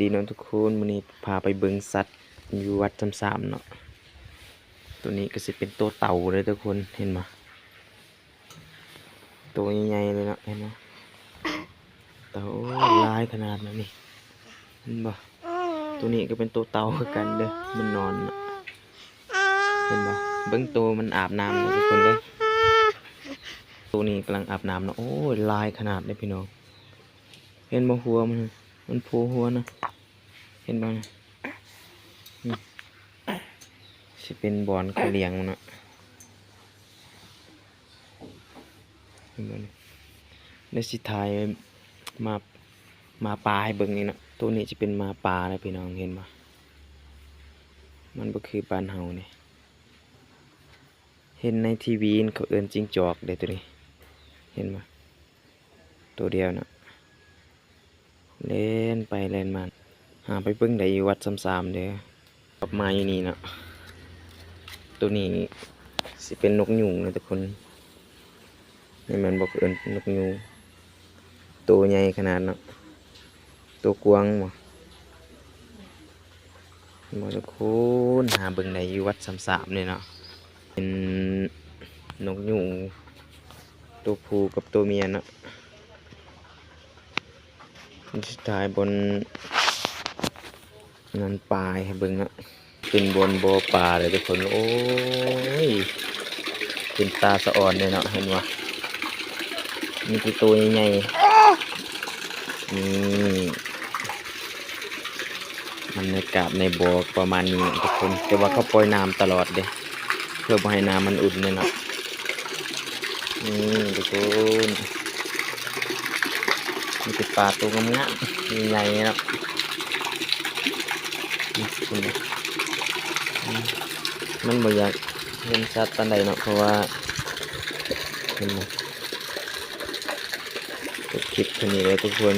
ດີເນາະທຸກຄົນ, ມື້ນີ້ພາໄປເບິ່ງສັດຢູ່ວັດຊຳຊາມເນາະ. ໂຕນີ້ກໍຊິເປັນໂຕເຕົ່າເດີທຸກຄົນ, ເຫັນບໍ່? ໂຕໃຫຍ່ໆເລີຍເນາະ, ເຫັນບໍ່? ເຕົ່າ ໂອ້ ຫຼາຍຂະໜາດນະນີ້, ເຫັນບໍ່? ໂຕນີ້ກໍເປັນໂຕເຕົ່າຄືກັນເດີ, ມັນນອນເນາະ, ເຫັນບໍ່? ເບິ່ງໂຕມັນອາບນ້ຳເດີທຸກຄົນເດີ. ໂຕນີ້ກຳລັງອາບນ້ຳເນາະ. ໂອ້ຍ ຫຼາຍຂະໜາດເດ້ພີ່ນ້ອງ, ເຫັນບໍ່? ຫົວມັນ ມັນໂພຫົວນະ, ເຫັນບໍ່ນະ? ອືມ ຊິເປັນບ່ອນເຂົາລ້ຽງມັນເນາະ, ເຫັນບໍ່ນີ້? ດຽວຊິຖ່າຍໝາ ໝາປ່າໃຫ້ເບິ່ງນີ້ເນາະ. ໂຕນີ້ຊິເປັນໝາປ່າເດີພີ່ນ້ອງ, ເຫັນບໍ່? ມັນບໍ່ຄືບ້ານເຮົານີ້, ເຫັນໃນທີວີເຂົາເອີ້ນຈິງຈອກເດ້ໂຕນີ້, ເຫັນບໍ່? ໂຕດຽວເນາະ, ແລ່ນໄປແລ່ນມາ. ຫາໄປເບິ່ງໄດ້ຢູ່ວັດຊຳຊາມເດີ, ກັບມາຢູ່ນີ້ເນາະ. ໂຕນີ້ຊິເປັນນົກຍູງເນາະທຸກຄົນ, ນີ້ແມ່ນບໍ່? ເອີ້ນນົກຍູງ, ໂຕໃຫຍ່ຂະໜາດເນາະ, ໂຕກວາງບໍ່? ເຫັນບໍ່ທຸກຄົນ? ຫາເບິ່ງໄດ້ຢູ່ວັດຊຳຊາມນີ້ເນາະ, ເປັນນົກຍູງໂຕຜູ້ກັບໂຕເມຍເນາະ. ສຸດທ້າຍບ່ອນນັ້ນປາໃຫ້ເບິ່ງເນາະ, ເປັນບ່ອນບໍ່ປາເດີທຸກຄົນ. ໂອ້ຍ ເປັນຕາສະອອນເດ້ເນາະ, ເຫັນບໍ່? ມີແຕ່ໂຕໃຫຍ່ໆ. ນີ້ ບັນຍາກາດໃນບໍ່ປະມານນີ້ເນາະທຸກຄົນ, ແຕ່ວ່າເຂົາປ່ອຍນ້ຳຕະຫຼອດເດ້ ເພື່ອບໍ່ໃຫ້ນ້ຳມັນອຸ່ນເດ້ເນາະ. ນີ້ທຸກຄົນ ມີແຕ່ປາໂຕງາມໆ ໃຫຍ່ໆເນາະ. ນີ້ທຸກຄົນ ມັນບໍ່ຢາກເຫັນຊັດປານໃດເນາະ ເພາະວ່າ ເຫັນບໍ່? ຈົບຄລິບເທົ່ານີ້ເດີທຸກຄົນ.